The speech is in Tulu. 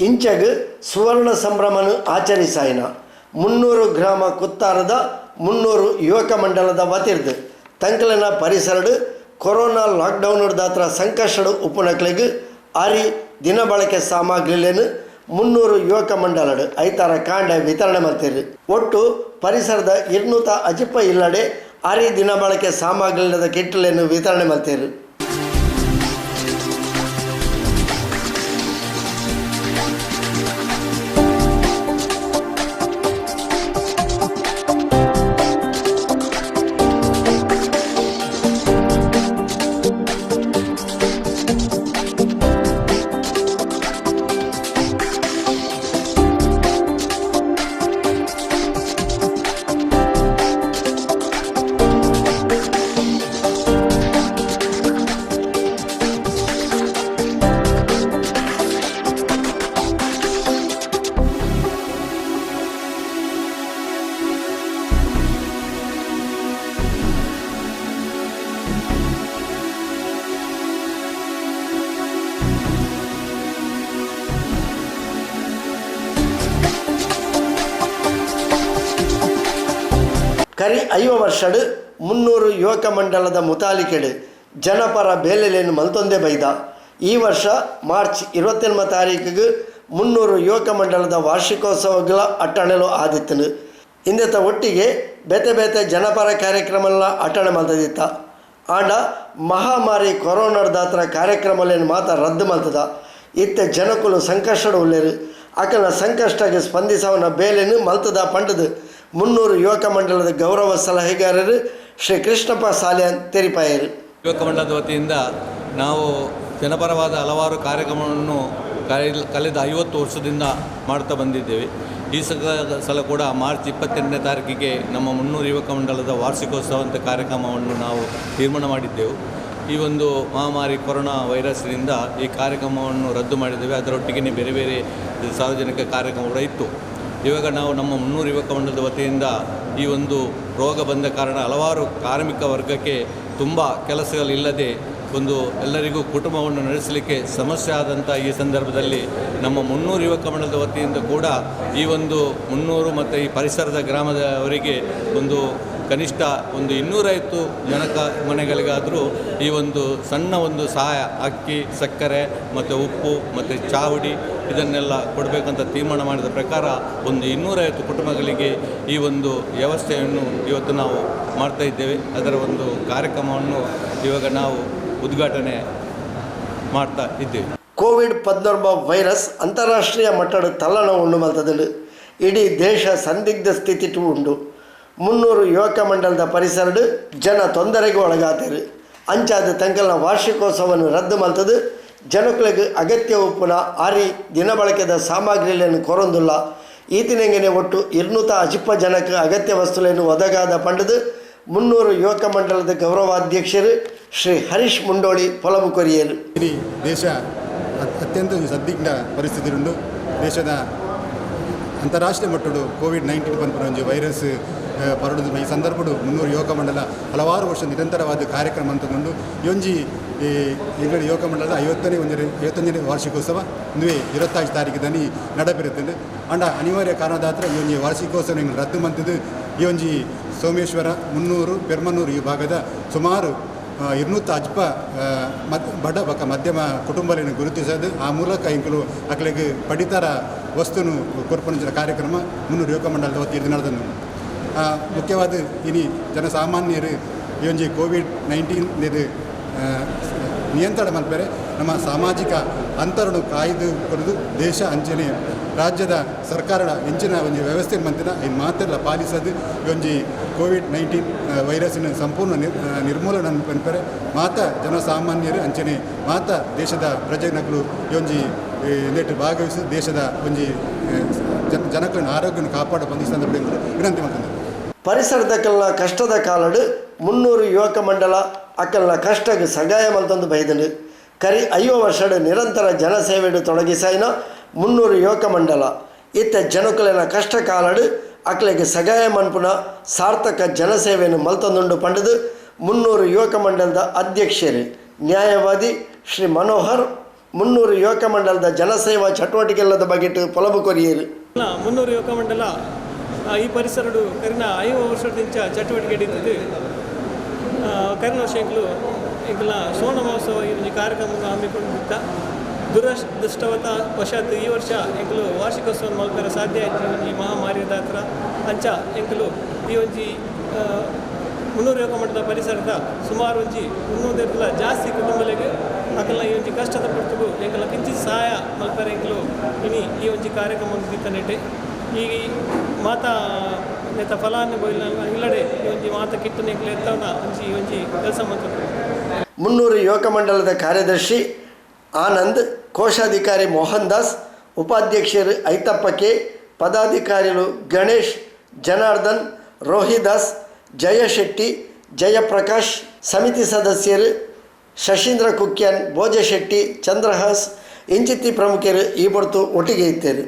ಇಂಚಗ್ ಸುವರ್ಣ ಸಂಭ್ರಮನ್ ಆಚರಿಸಾಯಿನ ಮುನ್ನೂರು ಗ್ರಾಮ ಕುತ್ತಾರದ ಮುನ್ನೂರು ಯುವಕ ಮಂಡಲದ ವತಿರ್ದ್ ತಂಕಲೆನ ಪರಿಸರಡ್ ಕೊರೋನಾ ಲಾಕ್ಡೌನ್ ದಾತ್ರ ಸಂಕಷ್ಟಡ್ ಉಪ್ಪುನಕ್ಲೆಗ್ ಅರಿ ದಿನಬಳಕೆ ಸಾಮಗ್ರಿಲೆನ್ ಮುನ್ನೂರು ಯುವಕ ಮಂಡಲಡ್ ಐತಾರ ಕಾಂಡೆ ವಿತರಣೆ ಮಲ್ತೆರ್. ಒಟ್ಟು ಪರಿಸರದ 250 ಇಲ್ಲಡೆ ಅರಿ ದಿನಬಳಕೆ ಸಾಮಗ್ರಿಲದ ಕಿಟ್ಲೆನ್ ವಿತರಣೆ ಮಲ್ತೆರ್. ಕರಿ 50 ವರ್ಷಡ್ ಮುನ್ನೂರು ಯುವಕ ಮಂಡಲದ ಮುತಾಲಿಕೆಡು ಜನಪರ ಬೇಲೆಲೇನು ಮಲ್ತೊಂದೇ ಬೈದ. ಈ ವರ್ಷ ಮಾರ್ಚ್ 28 ತಾರೀಕಿಗೆ ಮುನ್ನೂರು ಯುವಕ ಮಂಡಲದ ವಾರ್ಷಿಕೋತ್ಸವಗಳ ಅಟ್ಟಣೆಲು ಆದಿತ್ತನು. ಇಂದೆತ ಒಟ್ಟಿಗೆ ಬೇತೆ ಬೇತೆ ಜನಪರ ಕಾರ್ಯಕ್ರಮಗಳ ಅಟ್ಟಣೆ ಮಲ್ತದಿತ್ತ. ಆಂಡ ಮಹಾಮಾರಿ ಕೊರೋನಾದಾತ್ರ ಕಾರ್ಯಕ್ರಮಲೇನು ಮಾತ್ರ ರದ್ದು ಮಲ್ತದ. ಇತ್ತೆ ಜನಕುಲು ಸಂಕಷ್ಟಡು ಉಲ್ಲೇರು. ಅಕಲ ಸಂಕಷ್ಟಕ್ಕೆ ಸ್ಪಂದಿಸವನ ಬೇಲೆನು ಮಲ್ತದ ಪಂಡದು ಮುನ್ನೂರು ಯುವಕ ಮಂಡಲದ ಗೌರವ ಸಲಹೆಗಾರರು ಶ್ರೀ ಕೃಷ್ಣಪ್ಪ ಸಾಲ್ಯಾನ್ ತೆರಿಪಾಯರು. ಯುವಕ ಮಂಡಲದ ವತಿಯಿಂದ ನಾವು ಜನಪರವಾದ ಹಲವಾರು ಕಾರ್ಯಕ್ರಮವನ್ನು ಕಳೆದ 50 ವರ್ಷದಿಂದ ಮಾಡ್ತಾ ಬಂದಿದ್ದೇವೆ. ಈ ಸಲ ಕೂಡ ಮಾರ್ಚ್ 28ನೇ ತಾರೀಕಿಗೆ ನಮ್ಮ ಮುನ್ನೂರು ಯುವಕ ಮಂಡಲದ ವಾರ್ಷಿಕೋತ್ಸವ ಅಂತ ಕಾರ್ಯಕ್ರಮವನ್ನು ನಾವು ತೀರ್ಮಾನ ಮಾಡಿದ್ದೆವು. ಈ ಒಂದು ಮಹಾಮಾರಿ ಕೊರೋನಾ ವೈರಸ್ನಿಂದ ಈ ಕಾರ್ಯಕ್ರಮವನ್ನು ರದ್ದು ಮಾಡಿದ್ದೇವೆ. ಅದರೊಟ್ಟಿಗೆ ಬೇರೆ ಬೇರೆ ಸಾರ್ವಜನಿಕ ಕಾರ್ಯಕ್ರಮ ಕೂಡ ಇತ್ತು. ಇವಾಗ ನಾವು ನಮ್ಮ ಮುನ್ನೂರು ಯುವಕ ಮಂಡಲದ ವತಿಯಿಂದ ಈ ಒಂದು ರೋಗ ಬಂದ ಕಾರಣ ಹಲವಾರು ಕಾರ್ಮಿಕ ವರ್ಗಕ್ಕೆ ತುಂಬ ಕೆಲಸಗಳಿಲ್ಲದೆ ಒಂದು ಎಲ್ಲರಿಗೂ ಕುಟುಂಬವನ್ನು ನಡೆಸಲಿಕ್ಕೆ ಸಮಸ್ಯೆ ಆದಂಥ ಈ ಸಂದರ್ಭದಲ್ಲಿ ನಮ್ಮ ಮುನ್ನೂರು ಯುವಕ ಮಂಡಲದ ವತಿಯಿಂದ ಕೂಡ ಈ ಒಂದು ಮುನ್ನೂರು ಮತ್ತು ಈ ಪರಿಸರದ ಗ್ರಾಮದವರಿಗೆ ಒಂದು ಕನಿಷ್ಠ ಒಂದು 250 ಜನಕ ಮನೆಗಳಿಗಾದರೂ ಈ ಒಂದು ಸಣ್ಣ ಒಂದು ಸಹಾಯ, ಅಕ್ಕಿ, ಸಕ್ಕರೆ ಮತ್ತು ಉಪ್ಪು ಮತ್ತು ಚಾವಡಿ ಇದನ್ನೆಲ್ಲ ಕೊಡಬೇಕಂತ ತೀರ್ಮಾನ ಮಾಡಿದ ಪ್ರಕಾರ ಒಂದು 250 ಕುಟುಂಬಗಳಿಗೆ ಈ ಒಂದು ವ್ಯವಸ್ಥೆಯನ್ನು ಇವತ್ತು ನಾವು ಮಾಡ್ತಾ ಇದ್ದೇವೆ. ಅದರ ಒಂದು ಕಾರ್ಯಕ್ರಮವನ್ನು ಇವಾಗ ನಾವು ಉದ್ಘಾಟನೆ ಮಾಡ್ತಾ ಇದ್ದೇವೆ. ಕೋವಿಡ್-19 ವೈರಸ್ ಅಂತಾರಾಷ್ಟ್ರೀಯ ಮಟ್ಟದ ತಲ್ಲಣ ಉಂಡು ಮಲ್ತದುಂಡು. ಇಡೀ ದೇಶ ಸಂದಿಗ್ಧ ಸ್ಥಿತಿಟು ಉಂಡು. ಮುನ್ನೂರು ಯುವಕ ಮಂಡಲದ ಪರಿಸರಡು ಜನ ತೊಂದರೆಗೂ ಒಳಗಾತರು. ಅಂಚಾದ ತಂಕಲ್ನ ವಾರ್ಷಿಕೋತ್ಸವವನ್ನು ರದ್ದು ಮಲ್ತದು ಜನಕುಲೆಗ್ ಅಗತ್ಯ ಉಪ್ಪುನ ಅರಿ ದಿನಬಳಕೆದ ಸಾಮಗ್ರಿಗಳನ್ನು ಕೊರೊಂದುಲ್ಲ. ಈತಿನೆಂಗೆನೆ ಒಟ್ಟು 250 ಜನಕ್ಕೆ ಅಗತ್ಯ ವಸ್ತುಗಳನ್ನು ಒದಗಾದ ಪಂಡದು ಮುನ್ನೂರು ಯುವಕ ಮಂಡಲದ ಗೌರವಾಧ್ಯಕ್ಷರು ಶ್ರೀ ಹರೀಶ್ ಮುಂಡೋಳಿ ಪೊಲಬು ಕೊರಿಯರು. ಇಡೀ ದೇಶ ಅತ್ಯಂತ ಸಂದಿಗ್ಧ ಪರಿಸ್ಥಿತಿ ಉಂಡು. ದೇಶದ ಅಂತಾರಾಷ್ಟ್ರೀಯ ಮಟ್ಟಡು ಕೋವಿಡ್-19 ಪನ್ಪುನ ಒಂಜಿ ವೈರಸ್ ಪರಡುದು. ಈ ಸಂದರ್ಭಡು ಮುನ್ನೂರು ಯುವಕ ಮಂಡಲ ಹಲವಾರು ವರ್ಷ ನಿರಂತರವಾದ ಕಾರ್ಯಕ್ರಮ ಅಂತಂದುಂಡು. ಈ ಒಂಜಿ ಈ ಎಂಗಡ ಯುವಕ ಮಂಡಲದ 51ನೇ ವಾರ್ಷಿಕೋತ್ಸವ ಇಂದುವೆ 25 ತಾರೀಕು ದನಿ ನಡಪಿರುತ್ತದೆ. ಅಂಡ ಅನಿವಾರ್ಯ ಕಾರಣದಾತ್ರ ಈ ಒಂಜಿ ವಾರ್ಷಿಕೋತ್ಸವ ಎಂಗ್ಳು ರದ್ದು ಮಂತದ್ದು. ಈ ಒಂಜಿ ಸೋಮೇಶ್ವರ, ಮುನ್ನೂರು, ಪೆರ್ಮನ್ನೂರು ಈ ಭಾಗದ ಸುಮಾರು 250 ಬಡ ಬಕ ಮಧ್ಯಮ ಕುಟುಂಬಗಳನ್ನು ಗುರುತಿಸೋದು, ಆ ಮೂಲಕ ಎಂಕುಲು ಅಕ್ಲೆಗ್ ಪಡಿತರ ವಸ್ತುನು ಕೊರ್ಪುನಂಚಿನ ಕಾರ್ಯಕ್ರಮ ಮುನ್ನೂರು ಯುವಕ ಮಂಡಲದ ವತಿಯಿಂದ ನಡೆದನು. ಮುಖ್ಯವಾದ ಇನಿ ಜನಸಾಮಾನ್ಯರು ಈ ಒಂಜಿ ಕೋವಿಡ್-19 ಇದು ನಿಯಂತ್ರಣ ಮಲ್ಪೆರೆ ನಮ್ಮ ಸಾಮಾಜಿಕ ಅಂತರನ್ನು ಕಾಯ್ದು ಕೊಡೋದು ದೇಶ ಅಂಚನೆ ರಾಜ್ಯದ ಸರ್ಕಾರದ ಎಂಚಿನ ಒಂಜಿ ವ್ಯವಸ್ಥೆ ಮಂತಿನ ಈ ಮಾತೆಲ್ಲ ಪಾಲಿಸೋದು ಈ ಒಂಜಿ ಕೋವಿಡ್-19 ವೈರಸ್ಸಿನ ಸಂಪೂರ್ಣ ನಿರ್ಮೂಲನೆ ಪನ್ಪೆರೆ ಮಾತ ಜನಸಾಮಾನ್ಯರು ಅಂಚನೆ ಮಾತ ದೇಶದ ಪ್ರಜೆನಕುಲು ಈ ಒಂಜಿ ನೆಟ್ ಭಾಗವಹಿಸಿ ದೇಶದ ಒಂಜಿ ಜನಕುಲೆನ ಆರೋಗ್ಯವನ್ನು ಕಾಪಾಡ ಬಂದ ಈ ಸಂದರ್ಭದಲ್ಲಿ ವಿನಂತಿ ಮಾಡ್ತೇನೆ. ಪರಿಸರದಕ್ಕೆಲ್ಲ ಕಷ್ಟದ ಕಾಲಡು ಮುನ್ನೂರು ಯುವಕ ಮಂಡಲ ಅಕ್ಕಲ್ನ ಕಷ್ಟಕ್ಕೆ ಸಹಾಯ ಮಲ್ತೊಂದು ಬೈದನು. ಕರಿ 50 ವರ್ಷಡ್ ನಿರಂತರ ಜನಸೇವೆಡು ತೊಡಗಿಸಾಯಿನ ಮುನ್ನೂರು ಯುವಕ ಮಂಡಲ ಇತ್ತ ಜನಕುಲೆನ ಕಷ್ಟ ಕಾಲಡು ಅಕ್ಲೆಗೆ ಸಹಾಯ ಮನ್ಪುನ ಸಾರ್ಥಕ ಜನಸೇವೆಯನ್ನು ಮಲ್ತೊಂದುಂಡು ಪಂಡದು ಮುನ್ನೂರು ಯುವಕ ಮಂಡಲದ ಅಧ್ಯಕ್ಷರು ನ್ಯಾಯವಾದಿ ಶ್ರೀ ಮನೋಹರ್ ಮುನ್ನೂರು ಯುವಕ ಮಂಡಲದ ಜನಸೇವಾ ಚಟುವಟಿಕೆಲ್ಲದ ಬಗೆಟ್ ಪೊಲಬು ಕೊರಿಯರು. ಮುನ್ನೂರು ಯುವಕ ಮಂಡಲ ಈ ಪರಿಸರಡು ಕರಿನ 50 ವರ್ಷದಿಂಚ ಚಟುವಟಿಕೆ ಹಿಡಿತದೆ. ಕರಿನ ವರ್ಷ ಎಂಕ್ಲು ಎಂಕಲ್ನ ಸುವರ್ಣ ಮಹೋತ್ಸವ ಈ ಒಂಜಿ ಕಾರ್ಯಕ್ರಮ ಹಮ್ಮಿಕೊಂಡಿದ್ದ. ದುರದೃಷ್ಟವತ ವಶಾತ್ ಈ ವರ್ಷ ಎಂಕುಲು ವಾರ್ಷಿಕೋತ್ಸವ ಮಲ್ಪೆರೆ ಸಾಧ್ಯ ಆಯ್ತು ಒಂಜಿ ಮಹಾಮಾರಿದ ಹತ್ರ. ಅಂಚ ಎಂಕುಲು ಈ ಒಂಜಿ ಮುನ್ನೂರು ಯುವಕ ಮಂಡಲದ ಪರಿಸರದ ಸುಮಾರು ಒಂಜಿ 300 ಜಾಸ್ತಿ ಕುಟುಂಬಗಳಿಗೆ ಅಕಲ್ನ ಈ ಒಂಜಿ ಕಷ್ಟದ ಪೊರ್ತುಗು ಎಂಕಲ್ನ ಕಿಂಚಿತ್ ಸಹಾಯ ಮಲ್ಪೆರೆ ಎಂಕುಲು ಇನಿ ಈ ಒಂಜಿ ಕಾರ್ಯಕ್ರಮ ದಿತ್ತನೆಟ್ಟೆ. ಈ ಮಾತಾ ನೆತ್ತ ಫಲಾನುಭವಿ ಇಲ್ಲಡೆ ಈ ಒಂಜಿ ಮಾತ ಕಿಟ್ಟನೆ ಎಂಕುಲು ಎತ್ತವನ ಒಂಜಿ ಈ ಒಂಜಿ ಕೆಲಸ ಮಲ್ತೊಂದು. ಮುನ್ನೂರು ಯುವಕ ಮಂಡಲದ ಕಾರ್ಯದರ್ಶಿ ಆನಂದ್, ಕೋಶಾಧಿಕಾರಿ ಮೋಹನ್ ದಾಸ್, ಉಪಾಧ್ಯಕ್ಷರು ಐತಪ್ಪ ಕೆ, ಪದಾಧಿಕಾರಿಗಳು ಗಣೇಶ್, ಜನಾರ್ದನ್, ರೋಹಿದಾಸ್, ಜಯಶೆಟ್ಟಿ, ಜಯಪ್ರಕಾಶ್, ಸಮಿತಿ ಸದಸ್ಯರು ಶಶೀಂದ್ರ ಕುಕ್ಯಾನ್, ಭೋಜಶೆಟ್ಟಿ, ಚಂದ್ರಹಾಸ್ ಇಂಚಿತ್ತಿ ಪ್ರಮುಖರು ಈ ಪೊರ್ತು ಒಟ್ಟಿಗೆ ಇತ್ತೇರು.